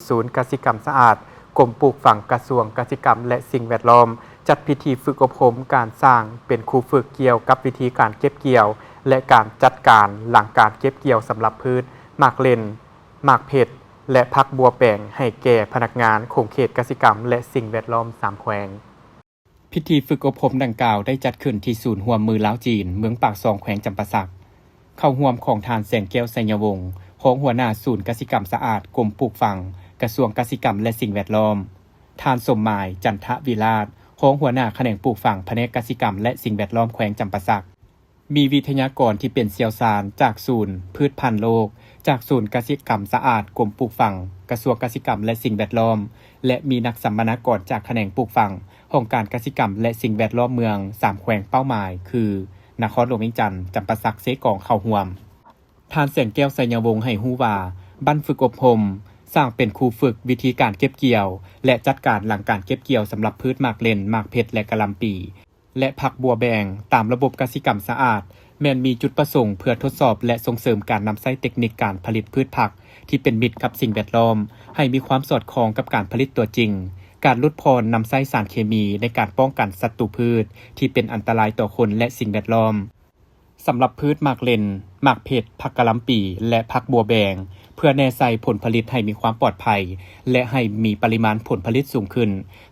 ສູນກະສິກຳສະອາດ, ກົມປູກຝັງ, ກະຊວງກະສິກຳ ແລະ ສິ່ງແວດລ້ອມ ຈັດພິທີຝຶກອົບຮົມການສ້າງເປັນຄູຝຶກກ່ຽວກັບວິທີການເກັບກ່ຽວ ແລະ ການຈັດການຫຼັງການເກັບກ່ຽວສຳລັບພືດໝາກເລັ່ນ, ໝາກເຜັດ ແລະ ຜັກບົວແປງ ໃຫ້ແກ່ພະນັກງານຂົງເຂດກະສິກຳ ແລະ ສິ່ງແວດລ້ອມສາມແຂວງ. ພິທີຝຶກອົບຮົມດັ່ງກ່າວໄດ້ຈັດຂຶ້ນທີ່ສູນຮ່ວມມືລາວ-ຈີນ ເມືອງປາກຊ່ອງ ແຂວງຈຳປາສັກ, ເຂົ້າຮ່ວມຂອງທ່ານ ແສງແກ້ວ ໄຊຍະວົງ ຮອງຫົວໜ້າສູນກະສິກຳສະອາດ ກົມປູກຝັງ ກະຊວງກະສິກຳ ແລະ ສິ່ງແວດລ້ອມ, ທ່ານ ສົມໝາຍ ຈັນທະວິລາດ ຮອງຫົວໜ້າຂະແໜງປູກຝັງ ພະແນກກະສິກຳ ແລະ ສິ່ງແວດລ້ອມ ແຂວງຈຳປາສັກ. ມີວິທະຍາກອນທີ່ເປັນຊ່ຽວຊານຈາກສູນພືດພັນໂລກ, ຈາກສູນກະສິກຳສະອາດ ກົມປູກຝັງ, ກະຊວງກະສິກຳ ແລະ ສິ່ງແວດລ້ອມ ແລະ ມີນັກສຳມະນາກອນຈາກຂະແໜງປູກຝັງ, ຫ້ອງການກະສິກຳ ແລະ ສິ່ງແວດລ້ອມເມືອງສາມແຂວງເປົ້າໝາຍ ຄື ນະຄອນຫຼວງວຽງຈັນ, ຈຳປາສັກ, ເຊກອງ ເຂົ້າຮ່ວມ. ທ່ານ ແສງແກ້ວ ໄຊຍະວົງ ໃຫ້ຮູ້ວ່າ ບັ້ນຝຶກອົບຮົມສ້າງເປັນຄູຝຶກວິທີການເກັບກ່ຽວ ແລະ ຈັດການຫຼັງການເກັບກ່ຽວສຳລັບພືດໝາກເລັ່ນ, ໝາກເຜັດ ແລະ ກະຫຼ່ຳປີ ແລະ ຜັກບົວແບງ ຕາມລະບົບກະສິກຳສະອາດ ແມ່ນມີຈຸດປະສົງເພື່ອທົດສອບ ແລະ ສົ່ງເສີມການນຳໃຊ້ເຕັກນິກການຜະລິດພືດຜັກທີ່ເປັນມິດກັບສິ່ງແວດລ້ອມ ໃຫ້ມີຄວາມສອດຄ່ອງກັບການຜະລິດຕົວຈິງ, ການຫຼຸດຜ່ອນນຳໃຊ້ສານເຄມີໃນການປ້ອງກັນສັດຕູພືດທີ່ເປັນອັນຕະລາຍຕໍ່ຄົນ ແລະ ສິ່ງແວດລ້ອມ. ສຳລັບພືດໝາກເລັ່ນ, ໝາກເຜັດ, ຜັກກະຫຼ່ຳປີ ແລະ ຜັກບົວແບງ ເພື່ອແນໃສ່ຜົນຜະລິດໃຫ້ມີຄວາມປອດໄພ ແລະ ໃຫ້ມີປະລິມານຜົນຜະລິດສູງຂຶ້ນ,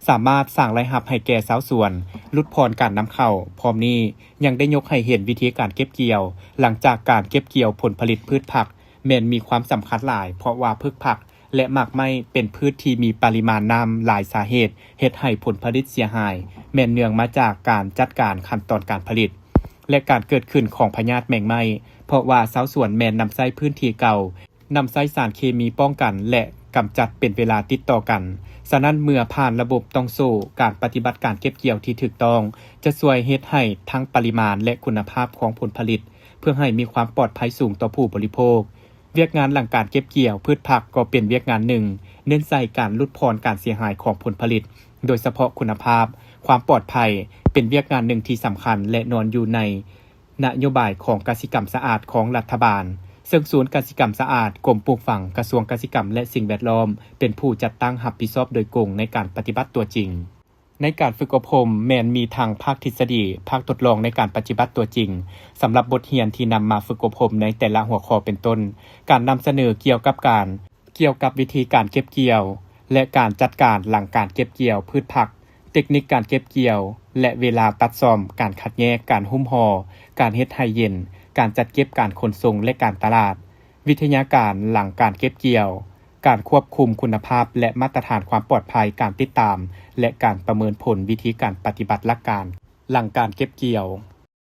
ສາມາດສ້າງລາຍຮັບໃຫ້ແກ່ຊາວສວນ, ຫຼຸດຜ່ອນການນຳເຂົ້າ. ພ້ອມນີ້ຍັງໄດ້ຍົກໃຫ້ເຫັນວິທີການເກັບກ່ຽວ ຫຼັງຈາກການເກັບກ່ຽວຜົນຜະລິດພືດຜັກ ແມ່ນມີຄວາມສຳຄັນຫຼາຍ, ເພາະວ່າພືດຜັກ ແລະ ໝາກໄມ້ເປັນພືດທີ່ມີປະລິມານນ້ຳຫຼາຍ. ສາເຫດເຮັດໃຫ້ຜົນຜະລິດເສຍຫາຍ ແມ່ນເນື່ອງມາຈາກການຈັດການຂັ້ນຕອນການຜະລິດ ແລະ ການເກີດຂຶ້ນຂອງພະຍາດແມງໄມ້, ເພາະວ່າຊາວສວນແມ່ນນຳໃຊ້ພື້ນທີ່ເກົ່າ, ນຳໃຊ້ສານເຄມີປ້ອງກັນ ແລະ ກຳຈັດເປັນເວລາຕິດຕໍ່ກັນ. ສະນັ້ນ, ເມື່ອຜ່ານລະບົບຕ່ອງໂສ້, ການປະຕິບັດການເກັບກ່ຽວທີ່ຖືກຕ້ອງ ຈະຊ່ວຍເຮັດໃຫ້ທັງປະລິມານ ແລະ ຄຸນນະພາບຂອງຜົນຜະລິດ ເພື່ອໃຫ້ມີຄວາມປອດໄພສູງຕໍ່ຜູ້ບໍລິໂພກ. ວຽກງານຫຼັງການເກັບກ່ຽວພືດຜັກກໍເປັນວຽກງານໜຶ່ງ ເນັ້ນໃສ່ການຫຼຸດຜ່ອນການເສຍຫາຍຂອງຜົນຜະລິດ, ໂດຍສະເພາະຄຸນນະພາບ, ຄວາມປອດໄພ ເປັນວຽກງານໜຶ່ງທີ່ສຳຄັນ ແລະ ນອນຢູ່ໃນນະໂຍບາຍຂອງກະສິກຳສະອາດຂອງລັດຖະບານ, ເຊິ່ງສູນກະສິກຳສະອາດ, ກົມປູກຝັງ, ກະຊວງກະສິກຳ ແລະ ສິ່ງແວດລ້ອມ ເປັນຜູ້ຈັດຕັ້ງຮັບຜິດຊອບໂດຍກົງໃນການປະຕິບັດຕົວຈິງ. ໃນການຝຶກອົບຮົມແມ່ນມີທັງພາກທິດສະດີ, ພາກທົດລອງໃນການປະຕິບັດຕົວຈິງ. ສຳລັບບົດຮຽນທີ່ນຳມາຝຶກອົບຮົມໃນແຕ່ລະຫົວຂໍ້ເປັນຕົ້ນ ການນຳສະເໜີກ່ຽວກັບການ, ກ່ຽວກັບວິທີການເກັບກ່ຽວ ແລະ ການຈັດການຫຼັງການເກັບກ່ຽວພືດຜັກ, ເຕັກນິກການເກັບກ່ຽວ ແລະ ເວລາຕັດສ້ອມ, ການຄັດແຍກ, ການຫຸ້ມຫໍ່, ການເຮັດໄຮ່ເຢັນ, ການຈັດເກັບ, ການຂົນສົ່ງ ແລະ ການຕະຫຼາດ, ວິທະຍາການຫຼັງການເກັບກ່ຽວ, ການຄວບຄຸມຄຸນນະພາບ ແລະ ມາດຕະຖານຄວາມປອດໄພ, ການຕິດຕາມ ແລະ ການປະເມີນຜົນວິທີການປະຕິບັດຫຼັກການຫຼັງການເກັບກ່ຽວ.